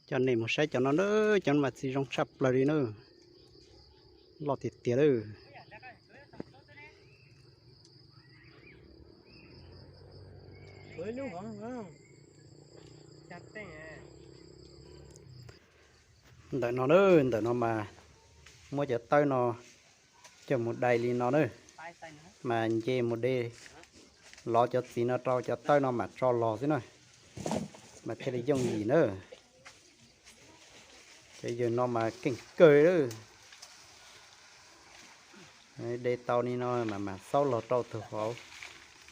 Coj nej mus saib cov no na, cov no mas txiv zoo tshaj plaws li na. Loj tiag tiag lawm. Ntawm no na, ntawm no mas muab cov tawb no coj mus dai li no na, mas nce mus de, lov cov txiv no rau cov tawb no mam tso los xwb na, mas thiaj li yooj yim na. Cov yawg no mas keej kawg lawm. De tau li no mas mam xaub los rau tus hauv,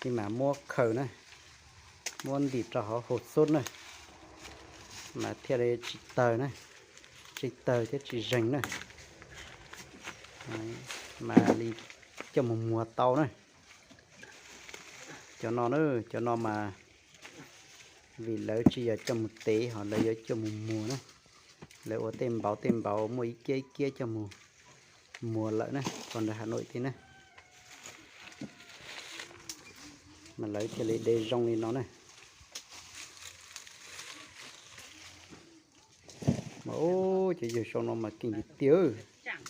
li mas muab khaws na, muab ntim rau hauv hauv xub na, mas thiaj li tsis tawg na, tsis tawg thiab tsis zeeg na, mas li coj mus muag tau na. Cov no na, cov no mas vim lawv tsis yog coj mus tev, ho lawv yuav coj mus muag na. Lawv ua tej npaum tej npaum muaj ib kiab ib kiab coj mus muag lawm na, txog nram Hà Nội thiab na, mas lawv thiaj li de zoo li no na. Mas ub, cov yawg sau no mas keej tiag tiag.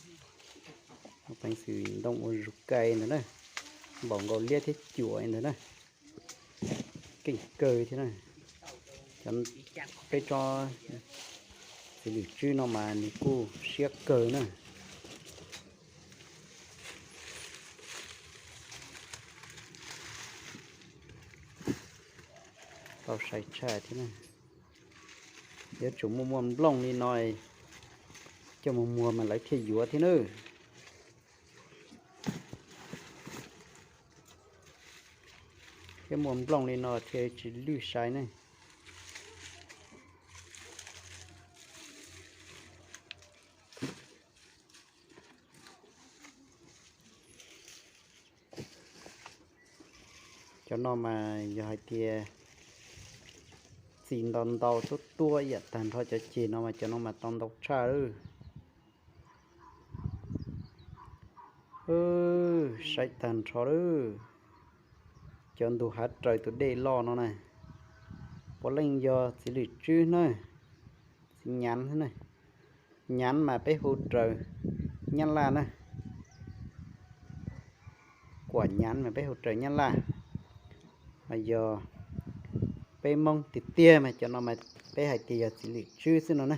Peev xwm ntoo ua zus kais ntawd na, npaum nkaus liab thiab cuam ntawd na, keej kawg thiab na. Cov peb tsob txiv lwm tswb no mas nws kuj siab kawg na. Tau sai tshaj thiab na. Yuav tsum muaj muaj nplooj li no coj mus muag mas lawv thiaj yuav thiab na. Thiab muaj nplooj li no thiaj tsis lwj sai ne. Cov no mas yog hais tias txiv ntau ntau tuab tuab ib yam tag nrho cov ceg no mas cov no mas tau ntau tshaj lawm. Saib tag nrho lawm. Cov ntug hav raws tus dej loj no na, puav leej yog txiv lwm tswb na, txiv nyav na. Nyav mas peb hu raws Nyab Laj na. Kuam nyav mas peb hu raws Nyab Laj. Mas yog peb Hmoob tiag tiag mas cov no mas peb hais tias yog txiv lwm tswb xwb no na.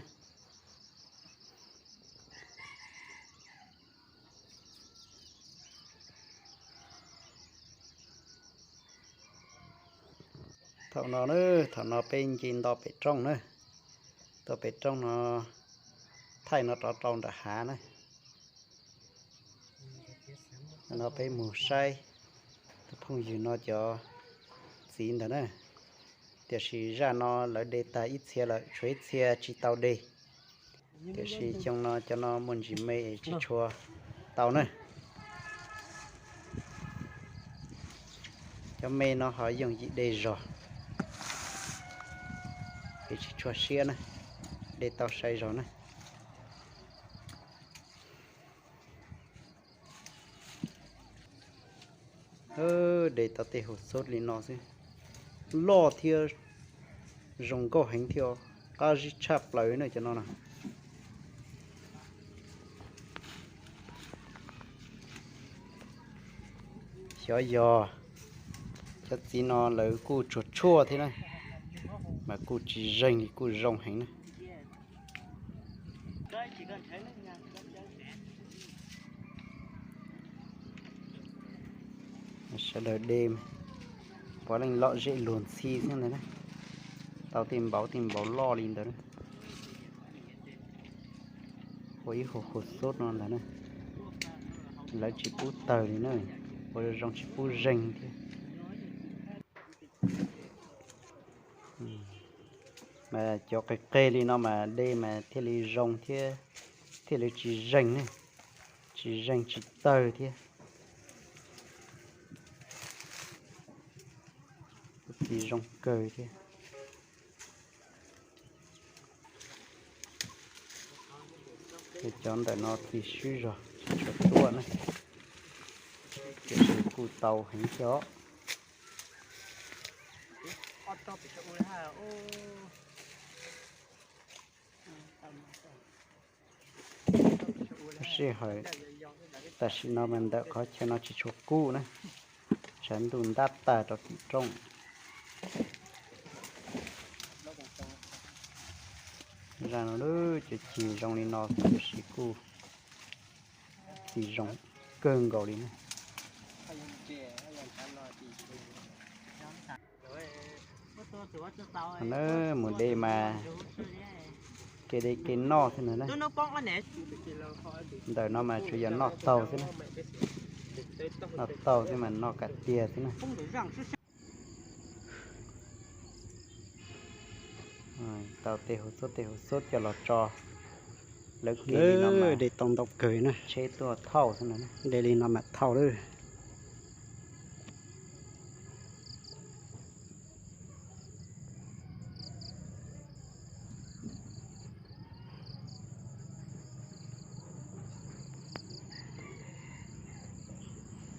Thaum no, thaum no peb nce nto pem rooj na, nto pem rooj no, thaij no rov rau nram hav na. No peb mus saib tus phooj ywg no cov txiv ntawd na. Tiam sis zaj no lawv de tag ib txhia lawm, tshuav ib txhia tsis tau de. Tiam sis xyoo no cov no muaj ntsis me tsis tshua tau na. Cov me no ho yooj yim de zog, es tsis tshua siab na, de tau sai zog na. De tau tej hauv xub li no xwb, loj thiab zoo nkauj heev thiab, qab zib tshaj plaws na cov no na. Xyov yog cov txiv no lawv kuj tsuag tshuaj thiab na, mas kuj tsis zeeg li, kuj zoo heev na. Sawv daws de, puav leej lom zem luag ntxhi xwb ntag na. Tau tej npaum tej npaum loj li ntawd na. Ua ib hauv hauv xub no ntag na. Lawv tsis pub tawg li na, ua zoo tsis pub zeeg thiab. Mas cov qis qis li no mas de mas thiaj li zoo thiab, thiaj li tsis zeeg ne, tsis zeeg tsis tawg thiab. Txiv zoo kawg thiab. Cov ntawm no txiv swb zog tsis tshua tuaj na, tiam sis kuj tau heev thiab os. Ob tsob pem saum ub lawm. Sij hawm tam sim no mas ntawm qhov chaw no tsis tshua kuj na, tshav ntuj ntab tag rau tim rooj. Zaj no lub cov cig zoo li no tiam sis kuj tsis zoo kawg nkaus li na. Na, mus de mas kev de kev noj xwb na. Ntawm no mas tsuas yog noj taug xwb na. Noj taug xwb mas noj kam tiag xwb na. Tau tej hauv xub tej hauv xub coj los tso lawv kev li no mas de tau ntau kawg na. Tsheb tuaj thauj xwb na. De li no mam thauj lawm.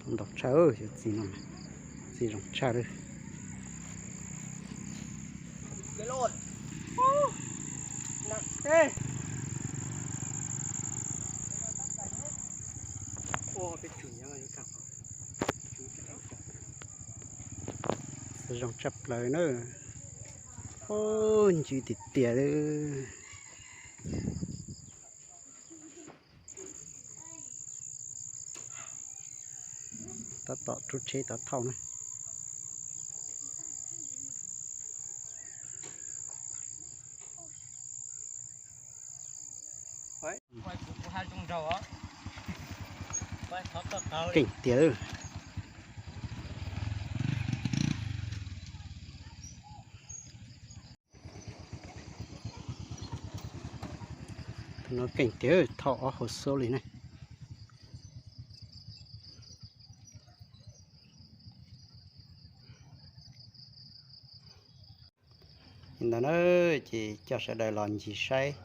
Ntau tshaj, cov txiv no, txiv zoo tshaj lawm. Zoo tshaj plaws na. Ub, ncw tiag tiag li. Tab tom rub tsheb tau thauj na. Keej tiag. Tus no keej tiag, thauj ob hauv xub li ne. Li ntawd na, ces coj sawv daws los ncig saib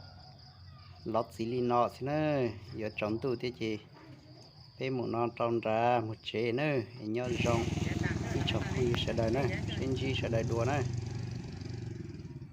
lov txiv li no xwb na. Yuav tsaus ntuj thiab ces peb mus no rau nrad mus tsev na. Nyob zoo ib tsoom phooj ywg sawv daws na, sib ntsib sawv daws dua na.